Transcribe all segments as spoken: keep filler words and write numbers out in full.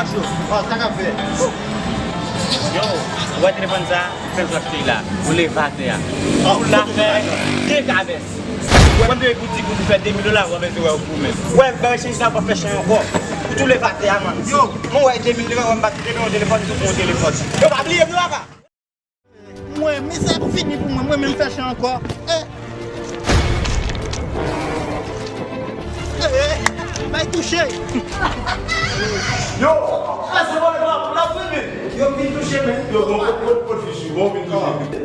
Yo, ou wè telefòn sa? Fè l sòti la. Ou leve atè a. Ou la fè de kabès. Ou wè m te di pou di pou fè de mil dola, ou wè bezwen wè ou pou men. Ou wè bagay chèn sa, w ap fè chèn ankò. Ou tou leve atè a, man. Yo, mwen wè de mil dola, ou wè m pa kite nan yon telefòn, sou yon telefòn. Yo, pa bliye m non, papa. Mwen, men sa ap fini pou mwen, mwen menm fè chan ankò. Eh. Eh, bay touche. Yo, a se bon la, la vini. Yo vin touche men. Yo, bon, bon, bon, bon, fichi, bon, vin touche.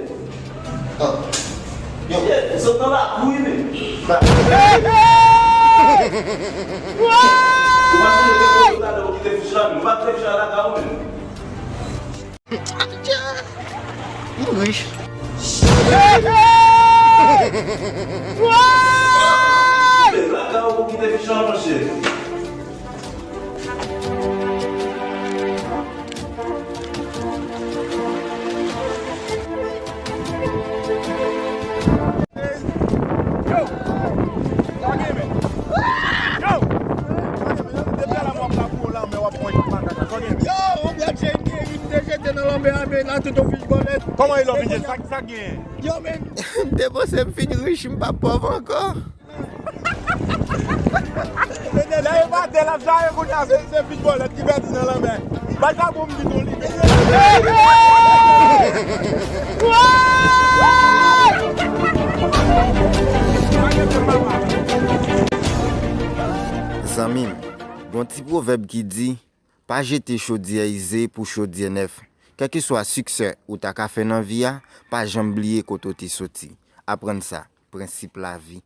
Ah. Yo, sot nan lakou wi men. Ou pa sonje gen kote ou t ale ou kite fichi la, ou pa kite fichi la lakay ou men. M rich. Lakay ou pou kite fichi la, monchè. Yo! Sa gen men? Yo! Depi alè m ap la pou w la, men w ap pran yon makak la. Sa gen men? Yo, ou gad Jerry Henry te jete nan lanmè a, men la tout yon fich bòlèt. Kòman e lò vin jete? Sa, sa gen? Yo, men. M te panse m fin rich, m p ap pòv ankò. Lè yo pa te la, sa yo kounye a, se, se fich bòlèt ki pèdi nan lanmè. Bay sa pou m di ton li. Zanmi m, gon ti pwovèb ki di, pa jete chodyè ize pou chodyè nèf. Kèlkeswa siksè ou ta ka fè nan vi a, pa janm bliye kote w te soti. Aprann sa, prensip lavi.